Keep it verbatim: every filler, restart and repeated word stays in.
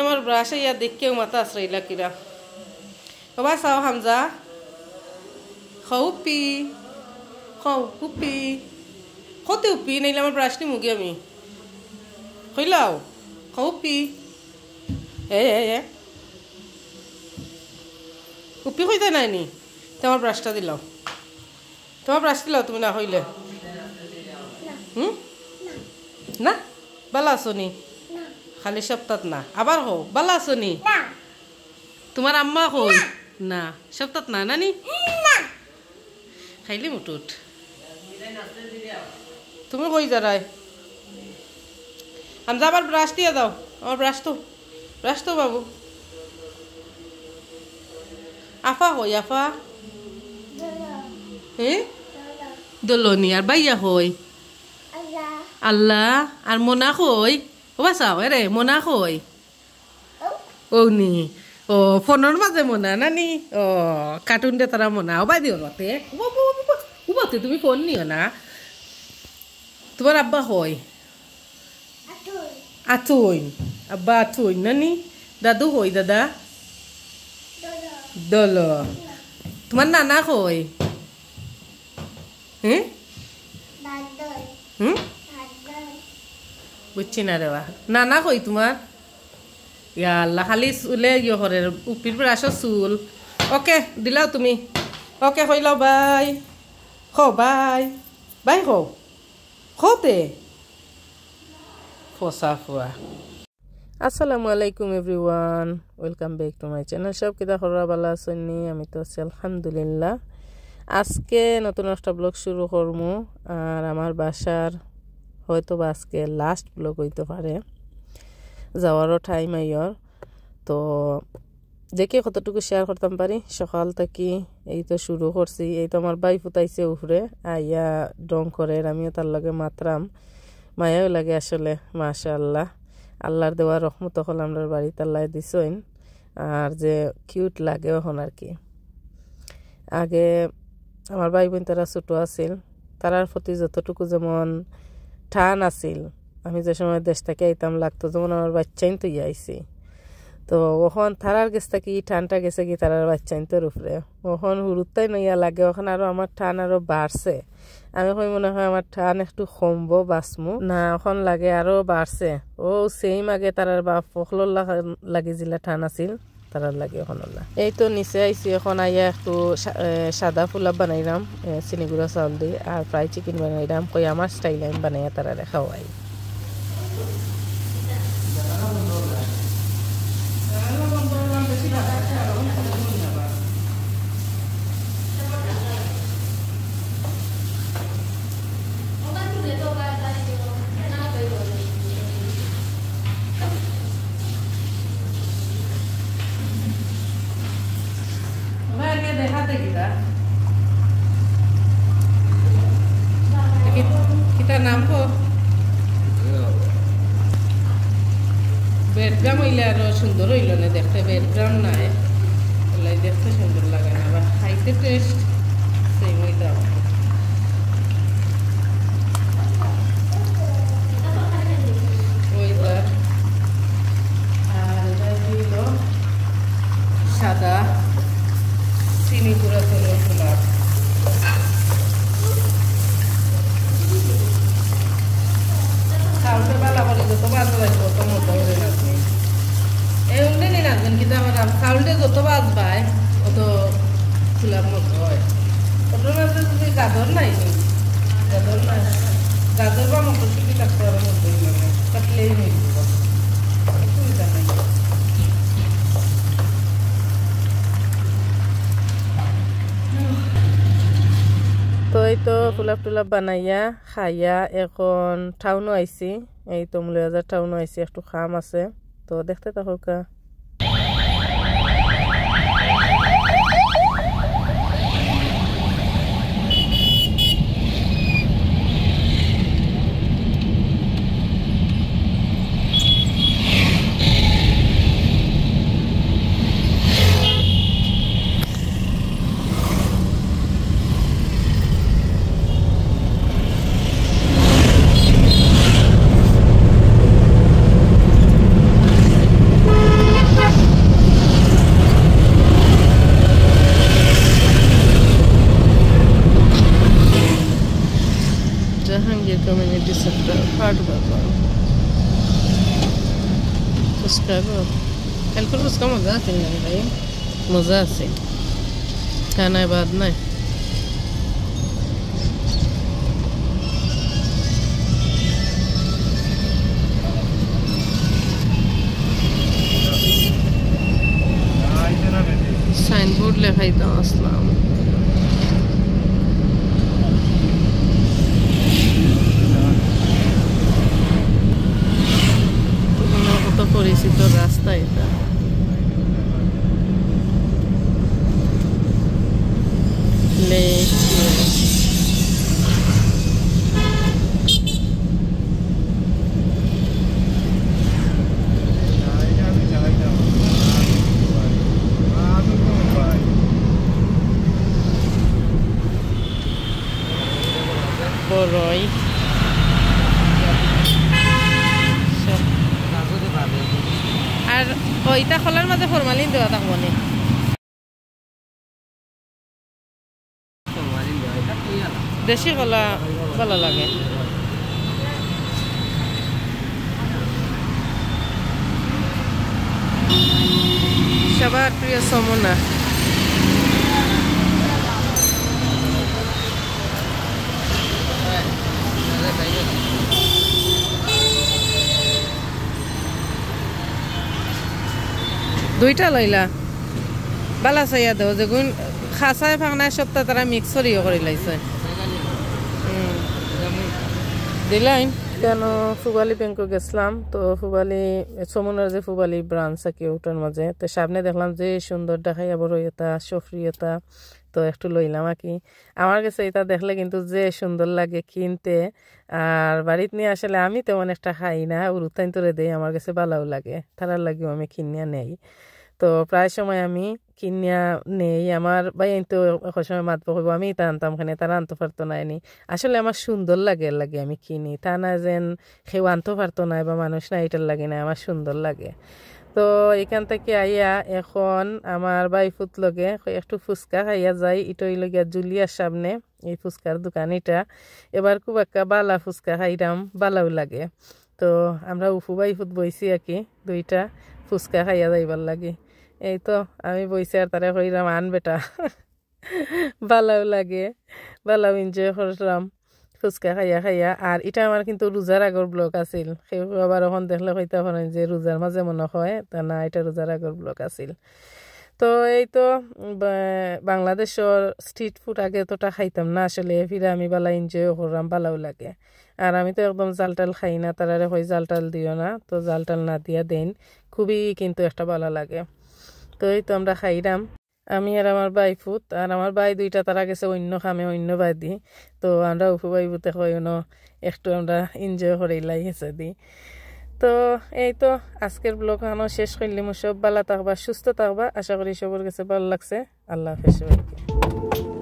আমার ব্রাশ ইয়া দেখিয়াউ মাথা আছড়াইলা কিরা। ও বা চাও হামজা। কও উপ্পি। কও উপ্পি। কতে উপ্পি, নাইলে আমার ব্রাশ নিমুগি আমি। কইলাও। কও উপ্পি। এ, এ, এ। উপ্পি কইতা নায় নি? তে আমার ব্রাশটা দিলাও। তোমার ব্রাশ দিলাও তুমি না কইলে। হুম? না। বালা আছো নি? না। খালি সপ্তাত না। আবার কও, বালা আছো নি? না। তোমার আম্মা কই? না। না। সপ্তাত না, নানি? না। খাইলি মুটুট। তুমি কই যারায়? হামজা, আবার ব্রাশ দিয়া দাও। আমার ব্রাশ তো, ব্রাশ তো বাবু। আফা কই, আফা? হে? দলনি। আর ভাইয়া কই? আল্লাহ। আর মনা কই? ও বা চাও, এরে, মনা কই? ও নি। ও, ফোনর মাঝে মনা, নানি? ও, কার্টুন দে তারা মনা। ও বা দিও রাতে। ও বা, ও বা, ও বা, ও বা, তুমি ফোন নিও না। তোমার আব্বা কই? আতুন। আব্বা আতুন, নানি? দাদু কই, দাদা? দলো। তোমার নানা কই? হুম? হুম? বুঝছি না রে বা। নানা কই তোমার? ইয়া আল্লাহ, খালি চুলে ইয়ে করে, উপ্পির ব্রাশো চুল। ওকে, দিলাও তুমি। ওকে, কইলাও বাই। কও বাই। বাই কও। কতে? ফসা ফুয়া। আসসালামু আলাইকুম everyone, welcome back to my channel। সব কিতা খবর, বালা আছইন নি? আমি তো আছি আলহামদুলিল্লাহ। আজকে নতুন একটা ব্লগ শুরু করমু। আর আমার বাসার হয়তো বা আজকে লাস্ট ব্লগ হইতে পারে, যাওয়ারও টাইম আইয়র। তো দেখি কতটুকু শেয়ার করতাম পারি। সকাল থাকি এই তো শুরু করছি। এই তো আমার ভাই ফুতাইছে উপরে, আইয়া ঢং করের, আমিও তার লগে মাতরাম। মায়াও লাগে আসলে, মাশাআল্লাহ। আল্লাহর দেওয়া রহমত অকল আমরার বাড়িত আল্লায় দিছইন। আর যে কিউট লাগে অখন আর কি। আগে আমার ভাই বোন তারা ছোট আছিল, তারার প্রতি যতটুকু যেমন টান আছিল, আমি যে সময় দেশ থাকি আইতাম লাগতো যেমন আমার বাচ্চাইন তো আইছি। তো অখন তারার গেছ থাকি ই টানটা গেছে কি তারার বাচ্চাইন তোর উপরে। অখন হুরুত্তাই নইয়া লাগে, অখন আরো আমার টান আরো বাড়ছে। আমি কই মনে হয় আমার টান একটু কমবো, বাঁচমু না, অখন লাগে আরো বাড়ছে। ও সেম আগে তারার বাপ অকলর লাগি যেলা টান আছিল, তারার লাগি অখন অলা। এই তো নিচে আইছি, অখন আইয়া একটু সা-, এ, সাদা ফুলাব বানাইরাম, এ, চিনি গুঁড়া চাউল দি, আর ফ্রাই চিকেন বানাইরাম। কই আমার স্টাইলে আমি বানাইয়া তারারে খাওয়াই। কিতা নাম কো? বেডগ্রাম অইলে আরো সুন্দর অইলো না দেখতে, বেডগ্রাম নাই, অইলে দেখতে সুন্দর লাগে না, আবার খাইতে টেস্ট সেম অইতো। ওই যে, আর এটা কি হলো? সাদা চিনি গুঁড়া, চুলের গুঁড়া। চাউলটা বালা করি যত বাজা যায়, তত মজা অইবো নাজনি। এই উন্ডে নি নাজনি, কিন্তু আমার চাউলটা যত বাজবায়, অত ফুলাব মজা অয়। অত মাঝে যদি গাজর নাই নি, গাজর নাই, গাজর বা মটরশুঁটি কাটতে আরো মজা অইবো, কাটলেই অইবো, অসুবিধা নাই। তো এই তো ফুলাব টুলাব বানাইয়া খাইয়া এখন টাউনো আইছি। এই তো মৌলভীবাজার টাউনো আইছি, একটু কাম আছে, তো দেখতে থাকউক্কা। ফুচকা গো। কালকের ফুচকা মজা আছিল না ভাই? মজা আছিল। খানায় বাদ নাই। সাইনবোর্ড লেখাইতাম আসলাম। কত পরিচিত রাস্তা এটা। লেক। বড়ই। সব। আর ওইটা কলার মাঝে ফরমালিন দেওয়া থাকবো নি। দেশি কলা ভালো লাগে। সবার প্রিয় সমুনা। দুইটা লইলা। বালা চাইয়া দেও, যেগুন খাসায় ফাকনায় সবটা তারা মিক্স করিও করি লাইছে। হুম। দিলাইন। কেন ফুবালি ব্যাংকো গেছিলাম, তো ফুবালি, সমুনার যে ফুবালি ব্রাঞ্চ আছে ওটার মাঝে, তো সামনে দেখলাম যে সুন্দর দেখাইয়া বড়ই এটা, সফরি এটা, তো একটু লইলাম আর কি। আমার কাছে এটা দেখলে কিন্তু যে সুন্দর লাগে কিনতে, আর বাড়িত নিয়ে আসলে আমি তেমন একটা খাই না, উরুতাইন তোরে দেই, আমার কাছে ভালাও লাগে, তারার লাগিও আমি কিনিয়া নেই। তো প্রায় সময় আমি কিনিয়া নেই। আমার ভাই তো এক সময় মাতবো, কইবো, "আমি এটা আনতাম কেনে, তারা আনতে পারতো না এনি।" আসলে আমার সুন্দর লাগে, এর লাগি আমি কিনি, তা না যেন কেউ আনতে পারতো না বা মানুষ না, এটার লাগি না, আমার সুন্দর লাগে। তো এখান থেকে আইয়া এখন আমার ভাইফুত লগে একটু ফুচকা খাইয়া যাই, এটা হইল গিয়া জুলিয়ার সামনে। এই ফুচকার দোকান এটা। এবার খুব একটা বালা ফুচকা খাইরাম, বালাও লাগে। তো আমরা উফু ভাইফুত বইছি আর কি, দুইটা ফুচকা খাইয়া যাইবার লাগি। এই তো আমি বইছি আর তারে কইরাম, "আন বেটা।" বালাও লাগে, বালাও এনজয় করলাম ফুচকা খাইয়া খাইয়া। আর এটা আমার কিন্তু রোজার আগর ব্লগ আছিল। কেউ কেউ আবার এখন দেখলে কইতা পারেন যে রোজার মাঝে মনে হয়, তা না, এটা রোজার আগর ব্লগ আছিল। তো এই তো বা-, বাংলাদেশর স্ট্রিট ফুড আগে অতটা খাইতাম না আসলে, ফিরে আমি বালা এনজয়ও করলাম, বালাও লাগে। আর আমি তো একদম জাল টাল খাই না, তারারে কই জাল টাল দিও না, তো জাল টাল না দিয়া দেন, খুবই কিন্তু একটা বালা লাগে। তো এই তো আমরা খাইলাম, আমি আর আমার ভাইফুত, আর আমার ভাই দুইটা তারা গেছে অন্য কামে, অন্য বাদি। তো আমরা উফু ভাইফুতে কই অনো একটু আমরা এনজয় করিলাই গেছে দি। তো এই তো আজকের ব্লগ আনো শেষ করলিমু। সব বালা থাকবা, সুস্থ থাকবা, আশা করি সবর গেছে ভালা লাগছে। আল্লাহ হাফেজ সবাইকে।